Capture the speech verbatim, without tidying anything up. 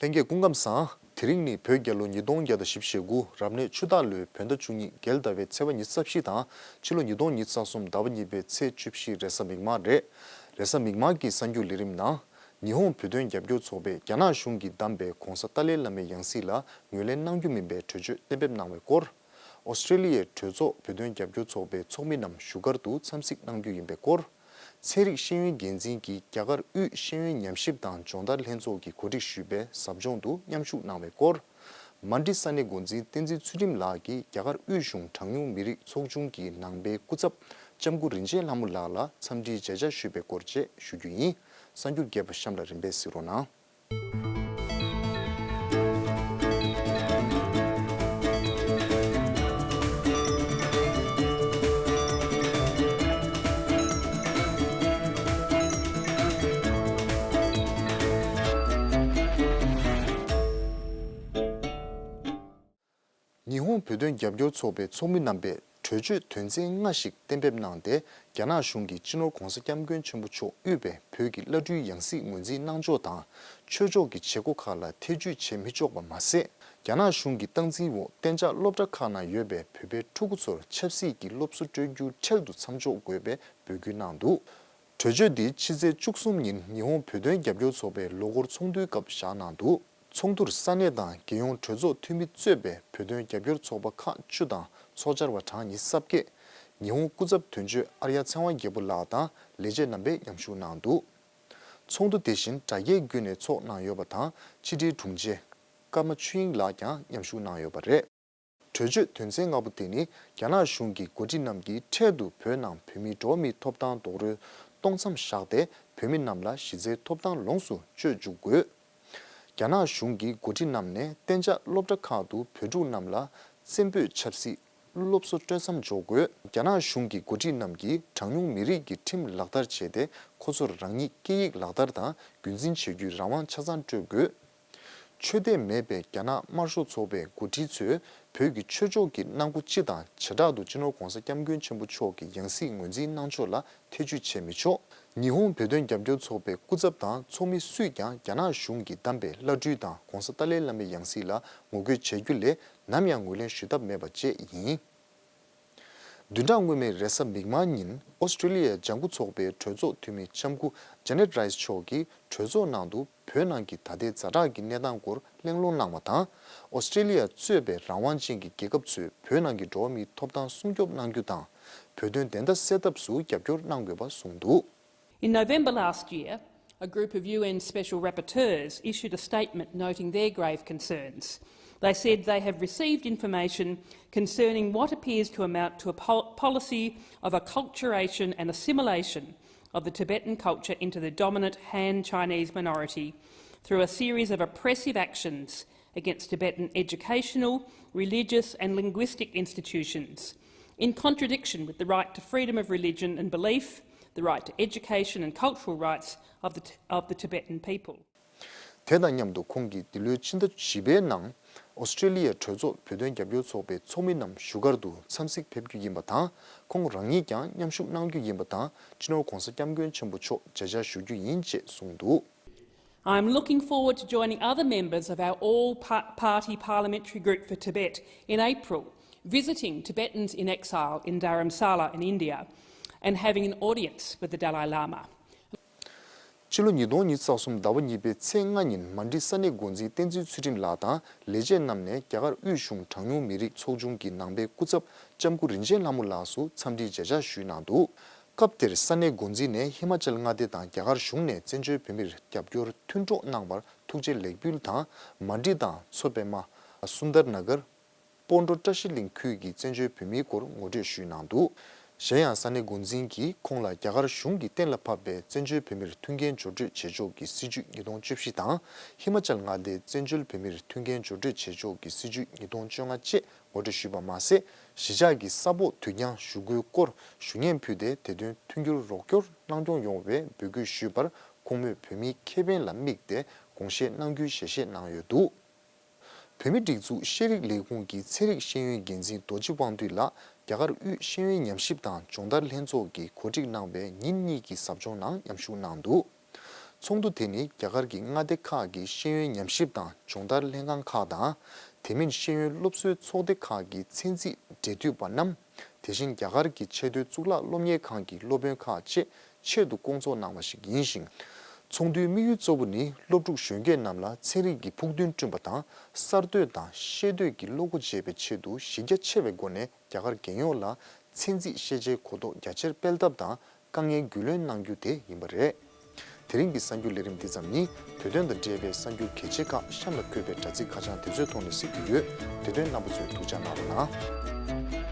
ལྷན་རྒྱས་སྐུ་ཁམས་བཟང་། དེ་རིང་ནི་བོད་རྒྱལ་ལོ་ཉིས་སྟོང་བརྒྱ་དང་བཞི་བཅུ་ཞེ་དགུ་རབ་གནས་ཆུ་སྟག་ལོའི་བོད་ཟླ་བཅུ་གཉིས་རྒྱལ་ཟླ་བའི་ཚེས་པ་ཉི་ཤུ་རྩ་བཞི་དང་ཕྱི་ལོ་ཉིས་སྟོང་ཉི་ཤུ་རྩ་གསུམ་ཟླ་བ་གཉིས་པའི་ཚེས་བཅུ་བཞི་རེས་གཟའ་མིག་དམར་རེད། རེས་གཟའ་མིག་དམར་གྱི་གསར་འགྱུར་ལས་རིམ་ནང་། ཉི་ཧོང་བོད་དོན་རྒྱབ་སྐྱོར་ཚོགས་པས་རྒྱ་ནག་གཞུང་གིས་བདམས་པའི་༧གོང་ས་ཏཱ་ལའི་བླ་མའི་ཡང་སྲིད་ལ་ངོས་ལེན་གནང་རྒྱུ་མིན་པའི་གྲོས་ཆོད་གཏན་འབེབས་གནང་བའི་སྐོར། ཨོ་སི་ཀྲི་ལི་ཡའི་གྲོས་ཚོགས་བོད་དོན་རྒྱབ་སྐྱོར་ཚོགས་པའི་ཚོགས་མི་རྣམས་བཞུགས་སྒར་དུ་འཚམས་གཟིགས་གནང་རྒྱུ་ཡིན་པའི་སྐོར། ཚན་རིག་ཤེས་ཡོན་འགན་འཛིན་གྱིས་རྒྱ་གར་དབུས་ཤེས་ཡོན་ཉམས་ཞིབ་དང་སྦྱོང་བརྡར་ལྷན་ཚོགས་ཀྱིས་གོ་སྒྲིག་ཞུས་པའི་ཟབ་སྦྱོང་དུ་མཉམ་ཞུགས་གནང་བའི་སྐོར། མན་ཌི་ས་གནས་འགོ་འཛིན་བསྟན་འཛིན་ཚུལ་ཁྲིམས་ལགས་ཀྱིས་རྒྱ་གར་དབུས་གཞུང་གྲངས་ཉུང་མི་རིགས་ཚོགས་ཆུང་གི་ནང་པའི་སྐུ་ཚབ་ལྕམ་སྐུ་རིན་ཆེན་ལྷ་མོ་ལགས་ལ་འཚམས་འདྲིའི་མཇལ་བཅར་ཞུས་པའི་སྐོར་བཅས་ཞུ་རྒྱུ་ཡིན། གསར་འགྱུར་རྒྱས་པ་གཤམ་ལ་རིམ་པས་གཟིགས་རོགས་གནང་། ཉི་ཧོང་བོད་དོན་རྒྱབ་སྐྱོར་ཚོགས་པའི་ཚོགས་མི་རྣམ་པས་གྲོས་ཆོད་དོན་ཚན་ལྔ་ཞིག་གཏན་འབེབས་གནང་སྟེ། རྒྱ་ནག་གཞུང་གིས་སྤྱི་ནོར་༧གོང་ས་༧སྐྱབས་མགོན་ཆེན་པོ་མཆོག་དབུས་པའི་བོད་ཀྱི་བླ་སྤྲུལ་ཡང་སྲིད་ངོས་འཛིན་གནང་ཕྱོགས་དང་། ཆོས་ཕྱོགས་ཀྱི་བྱེད་སྒོ་ཁག་ལ་ཐེ་ཇུས་བྱེད་མི་ཆོག་པ་མ་ཟད། རྒྱ་ནག་གཞུང་གི་སྟངས་འཛིན་འོག་གཏན་འཇགས་སློབ་གྲྭ་ཁག་ནང་ཡོད་པའི་བོད་པའི་ཕྲུ་གུ་ཚོར་ཆབ་སྲིད་ཀྱི་སློབ་གསོ་སྤྲོད་རྒྱུ་འཕྲལ་དུ་མཚམས་འཇོག་དགོས་པའི་འབོད་སྐུལ་གནང་འདུག་གྲོས་ཆོད་འདི་ཕྱི་ཚེས་བཅུ་གསུམ་ཉིན་ཉི་ཧོང་བོད་དོན་རྒྱབ་སྐྱོར་ཚོགས་པའི་ལོ་འཁོར་ཚོགས་འདུའི་སྐབས་བཞག་གནང་འདུག་ཚོགས་འདུར་ས་གནས་དང་རྒྱལ་ཡོངས་གྲོས་ཚོགས་འཐུས་མི་གཙོས་པའི་བོད་དོན་རྒྱབ་སྐྱོར་ཚོགས་པ་ཁག་བཅུ་དང་ཚོགས་བཅར་བ་གྲངས་ཉི་ཤུ་རྩ་བརྒྱད། ཉི་ཧོང་སྐུ་ཚབ་དོན་གཅོད་ཨརྱ་ཚེ་དབང་རྒྱལ་པོ་ལགས་དང་ལས་བྱེད་རྣམ་པས་མཉམ་ཞུགས་གནང་འདུག་ཚོགས་འདུ་དེ་བཞིན་དྲ་རྒྱའི་བརྒྱུད་ནས་ཚོགས་གནང་ཡོད་པ་དང་ཕྱི་དྲིལ་དྲུང་ཆེ་ཀརྨ་ཆོས་དབྱིངས་ལགས་ཀྱང་མཉམ་ཞུགས་གནང་ཡོད་པ་རེད། གྲོས་ཆོད་དོན་ཚན་ལྔ་པོ་དེ་ནི་རྒྱ་ནག་གཞུང་གི་འགོ་ཁྲིད་རྣམས་ཀྱིས་འཕྲལ་དུ་བོད་ནང་བོད་མིའི་འགྲོ་བ་མིའི་ཐོབ་ཐང་རྡོག་རོལ་གཏོང་མཚམས་བཞག་སྟེ། བོད་མི་རྣམས་ལ་གཞི་རྩའི་ཐོབ་ཐང་ལོངས་སུ་སྤྱོད་འཇུག་དགོས། རྒྱ་ནག་གཞུང་གི་འགོ་ཁྲིད་རྣམས་ནས་གཏན་འཇགས་སློབ་གྲྭ་ཁག་ཏུ་བོད་ཕྲུག་རྣམས་ལ་བཙན་པོས་ཆབ་སྲིད་སློབ་གསོ་སྤྲོད་མཚམས་འཇོག་དགོས། རྒྱ་ནག་གཞུང་གི་འགོ་ཁྲིད་རྣམས་ཀྱིས་གྲངས་ཉུང་མི་རིགས་ཀྱི་ཁྲིམས་ལག་བསྟར་བྱས་ཏེ། ཁོ་ཚོར་རང་ཉིད་སྐད་ཡིག་ལག་བསྟར་དང་རྒྱུན་འཛིན་བྱེད་རྒྱུའི་རང་དབང་ཆ་ཚང་སྤྲོད་དགོས། ཆོས་དད་མེད་པའི་རྒྱ་ནག་དམར་ཤོག་ཚོགས་པའི་འགོ་ཁྲིད་ཚོས་བོད་ཀྱི་ཆོས་ཕྱོགས་ཀྱི་གནང་སྒོ་སྤྱི་དང་བྱེ་བྲག་ཏུ་སྤྱི་ནོར་༧གོང་ས་༧སྐྱབས་མགོན་ཆེན་པོ་མཆོག་གི་ཡང་སྲིད་ངོས་འཛིན་གནང་ཕྱོགས་ལ་ཐེ་ཇུས་བྱེད་མི་ཆོག་ཉི་ཧོང་བོད་དོན་རྒྱབ་སྐྱོར་ཚོགས་པའི་སྐུ་ཚབ་དང་ཚོགས་མི་སུས་ཀྱང་རྒྱ་ནག་གཞུང་གིས་བདམས་པའི་བླ་སྤྲུལ་དང་༧གོང་ས་ཏཱ་ལའི་བླ་མའི་ཡང་སྲིད་ལ་ངོ་རྒོལ་བྱེད་རྒྱུ་ལས་ནམ་ཡང་ངོས་ལེན་ཞུ་ཐབས་མེད་པ་བཅས་ཡིན། བདུན་ཕྲག་སྔོན་མའི་རེས་གཟའ་མིག་དམར་ཉིན་ཨོ་སི་ཀྲི་ལི་ཡའི་ལྗང་ཁུ་ཚོགས་པའི་གྲོས་ཚོགས་འཐུས་མི་ལྕམ་སྐུ་ཇ་ནེད་རའི་སི་མཆོག་གིས་གྲོས་ཚོགས་ནང་དུ་བོད་ནང་གི་ད་ལྟའི་ཛ་དྲག་གི་གནས་སྟངས་སྐོར་གླེང་སློང་གནང་བ་དང་། ཨོ་སི་ཀྲི་ལི་ཡ་གཙོས་པའི་རང་དབང་ཅན་གྱི་རྒྱལ་ཁབ་ཚོས་བོད་ནང་གི་འགྲོ་བ་མིའི་ཐོབ་ཐང་སྲུང་སྐྱོབ་གནང་རྒྱུ་དང་། བོད་དོན་བདེན་མཐའ་གསལ་ཐབས་སུ་རྒྱབ་སྐྱོར་གནང་དགོས་པ་གསུངས་འདུག། In November last year, a group of U N special rapporteurs issued a statement noting their grave concerns. They said they have received information concerning what appears to amount to a pol- policy of acculturation and assimilation of the Tibetan culture into the dominant Han Chinese minority through a series of oppressive actions against Tibetan educational, religious, and linguistic institutions, in contradiction with the right to freedom of religion and belief, the right to education and cultural rights of the, of the Tibetan people. དེ་དང་མཉམ་དུ་ཁོང་གིས་འདི་ལོའི་ཕྱི་ཟླ་བཞི་པའི་ནང་ཨོ་སི་ཀྲི་ལི་ཡའི་གྲོས་ཚོགས་བོད་དོན་རྒྱབ་སྐྱོར་ཚོགས་པའི་ཚོགས་མི་རྣམས་བཞུགས་སྒར་དུ་འཚམས་གཟིགས་ཕེབས་རྒྱུ་ཡིན་པ་དང་། ཁོང་རང་ཉིད་ཀྱང་མཉམ་ཞུགས་གནང་རྒྱུ་ཡིན་པ་དང་། སྤྱི་ནོར་༧གོང་ས་༧སྐྱབས་མགོན་ཆེན་པོ་མཆོག་མཇལ་བཅར་ཞུ་རྒྱུ་ཡིན་ཅེས་གསུངས་འདུག། I'm looking forward to joining other members of our all par- party parliamentary group for Tibet in April, visiting Tibetans in exile in Dharamsala in India and having an audience with the Dalai Lama. ཕྱི་ལོ་ཉིས་སྟོང་ཉི་ཤུ་རྩ་གསུམ་ཟླ་བ་གཉིས་པའི་ཚེས་ལྔ་ཉིན་མན་ཌི་ས་གནས་འགོ་འཛིན་བསྟན་འཛིན་ཚུལ་ཁྲིམས་ལགས་དང་ལས་བྱེད་རྣམས་ནས་རྒྱ་གར་དབུས་གཞུང་གྲངས་ཉུང་མི་རིགས་ཚོགས་ཆུང་གི་ནང་པའི་སྐུ་ཚབ་ལྕམ་སྐུ་རིན་ཆེན་ལྷ་མོ་ལགས་སུ་འཚམས་འདྲིའི་མཇལ་བཅར་ཞུས་གནང་འདུག། སྐབས་དེར་ས་གནས་འགོ་འཛིན་ནས་ཧི་མ་ཅལ་མངའ་སྡེ་དང་རྒྱ་གར་གཞུང་ནས་བཙན་བྱོལ་བོད་མིར་རྒྱབ་སྐྱོར་མཐུན་གྲོགས་གནང་བར་ཐུགས་རྗེ་ལེགས་འབུལ་དང་། མན་ཌི་དང་མཚོ་པད་མ། སུན་དར་ན་གར། སྤོན་ཊོ་བཀྲ་ཤིས་གླིང་ཁུལ་གྱི་བཙན་བྱོལ་བོད་མིའི་སྐོར་ངོ་སྤྲོད་ཞུས་གནང་འདུག། གཞན་ཡང་ས་གནས་འགོ་འཛིན་གྱིས་ཁོང་ལ་རྒྱ་གར་གཞུང་གིས་གཏན་ལ་ཕབ་པའི་བཙན་བྱོལ་བོད་མིར་མཐུན་རྐྱེན་སྦྱོར་སྤྲོད་བྱེད་ཕྱོགས་ཀྱི་སྲིད་བྱུས་ཉིས་སྟོང་བཅུ་བཞི་དང་། ཧི་མ་ཅལ་མངའ་སྡེའི་བཙན་བྱོལ་བོད་མིར་མཐུན་རྐྱེན་སྦྱོར་སྤྲོད་བྱེད་ཕྱོགས་ཀྱི་སྲིད་བྱུས་ཉིས་སྟོང་བཅོ་ལྔ་བཅས་ངོ་སྤྲོད་ཞུས་པ་མ་ཟད། གཞིས་ཆགས་ཀྱི་ས་ཕོགས་དུས་འགྱངས་ཞུ་སྒོའི་སྐོར་ཞུ་སྙན་ཕུལ་ཏེ། དེ་དོན་མཐུན་འགྱུར་རོགས་སྐྱོར་གནང་སྐྱོང་ཡོང་བའི་འབོད་སྐུལ་ཞུས་པར། ཁོང་མོས་བོད་མིའི་ཁེ་ཕན་ལ་དམིགས་ཏེ་དགོངས་བཞེས་གནང་རྒྱུའི་ཞལ་བཞེས་གནང་ཡོད་འདུག། བོད་མིའི་སྒྲིག་འཛུགས་ཤེས་རིག་ལས་ཁུངས་ཀྱི་ཚན་རིག་ཤེས་ཡོན་འགན་འཛིན་རྡོ་རྗེ་དབང་འདུས་ལགས་རྒྱ་གར་དབུས་ཤེས་ཡོན་ཉམས་ཞིབ་དང་སྦྱོང་བརྡར་ལྷན་ཚོགས་ཀྱིས་གོ་སྒྲིག་གནང་བའི་ཉིན་གཉིས་ཀྱི་ཟབ་སྦྱོང་ནང་མཉམ་ཞུགས་གནང་འདུག། ཚོགས་འདུ་དེ་ནི་རྒྱ་གར་གྱི་མངའ་སྡེ་ཁག་གི་ཤེས་ཡོན་ཉམས་ཞིབ་དང་སྦྱོང་བརྡར་ལྷན་ཁང་ཁག་དང་། དེ་མིན་ཤེས་ཡོན་སློབ་གསོའི་ཚོགས་སྡེ་ཁག་གི་ཚན་རྩིས་འབྲེལ་མཐུད་པ་རྣམས། དེ་བཞིན་རྒྱ་གར་གྱི་ཆེས་མཐོའི་གཙུག་ལག་སློབ་གཉེར་ཁང་གི་སློབ་དཔོན་ཁག་བཅས་ཆེད་དུ་བསྐོང་ཚོགས་གནང་བ་ཞིག་ཡིན་ཞིང་། ཚོགས་འདུའི་དམིགས་ཡུལ་གཙོ་བོ་ནི་སློབ་ཕྲུག་གཞོན་སྐྱེས་རྣམས་ལ་ཚན་རིག་གི་ཕུགས་འདུན་བསྐྲུན་པ་དང་། གསར་གཏོད་དང་ཤེས་འདོད་ཀྱི་བློ་སྒོ་འབྱེད་པའི་ཆེད་དུ་གཞི་རྒྱ་ཆེ་བའི་སྒོ་ནས་རྒྱ་གར་རྒྱལ་ཡོངས་ལ་ཚན་རྩིས་ཤེས་བྱའི་གོ་རྟོགས་རྒྱ་ཆེར་སྤེལ་ཐབས་དང་། དཀའ་ངལ་རྒྱུས་ལོན་གནང་རྒྱུ་དེ་ཡིན་པ་རེད། དེ་རིང་གི་གསར་འགྱུར་ལས་རིམ་འདི་ཙམ་ཡིན། བོད་དོན་དང་འབྲེལ་བའི་གསར་འགྱུར་གལ་ཆེ་ཁག་གཤམ་ལ་འཁོད་པའི་དྲ་ཚིགས་ཁ་བྱང་དེ་ཚོའི་ཐོག་ནས་གཟིགས་རྒྱུ་ཡོད། དེ་དོན་རྣམ་པ་ཚོས་ཐུགས་ཅག་གནང་རོགས་གནང་།